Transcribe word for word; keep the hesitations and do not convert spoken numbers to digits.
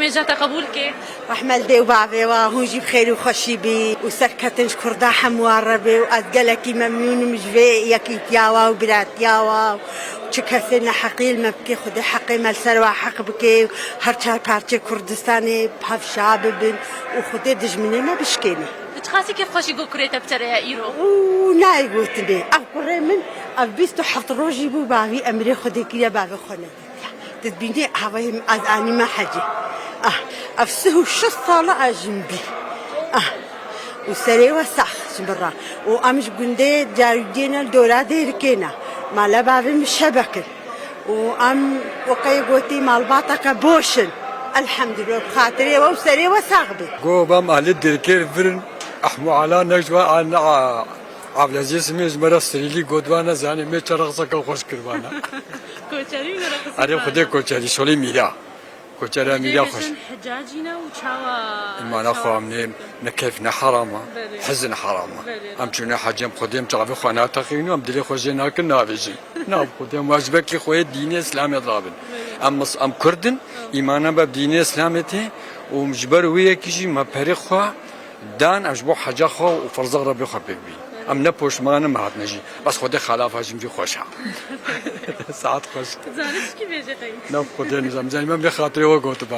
Mêja te qebûl ke. Rehme li dê û bavê wa, hûn jî bi xêr û xweşî bî û serketin ji kurda hemû wa re bê û ez gelekî memnûn im ji vê yekîtiya wa û biratiya wa û çi kesê neheqî li me bike, Xwedê heqê me li ser wa heq bike û her çar parçeyê Kurdistanê bi hev şa bibin û Xwedê dijminê me bişkêne. Tu çiqasî kêfxweşî got kurê te bi te re ye îro? Û nayê gotinê. Ev kurê min, ev bîst û heft rojî bû bavî emrê Xwedê kiriye, bavê xwe ne. Tu dibînî, havayê min ez anîme hecê. Ah, ev sih û şeş sala ez jin bî. Ah, û serê we sax ji min re. Û em ji gundê Carûdiyê ne, li dora Dêrikê ne. Mala bavê min şebek in. Û em wekî gotî malbateke boş in. Elhemdulillah, bi xatirê we û serê we sax bê. Go bam alê Dêrikê virin, ehmu ala ne ji we a ne a Avleziyê simê ji me re strîlî got vana, zanê me çi reqseke xweş kir vana. Koçerî ne reqsî. Erê Xwedê koçerî, şolê mîra. Koçera mîra xweş. Hicacî ne û çawa? Îmana xwe em nê, ne keyf ne herama. Belê. Hizin herama. Belê. Em çûne hecê, em Xwedê em çavê xwe nateqînin û em dilê xwe jê nakin navêjin. Na Xwedê em wacibekî xwe yê dînê Îslamê rabin. Belê. Em mis-, em Kurd in, îmana me bi dînê Îslamê tê û ji ber wê yekî jî me perê xwe dan, em ji bo heca xwe û ferza Rebê xwe pêk bîn. Em ne poşman in, me hatine jî. Bes Xwedê xelafa jin vî xweş ha. Saet xweş. Zanî çikî bêje qey? Ne Xwedê nizam. Zanî me bê xatirê we gotiba.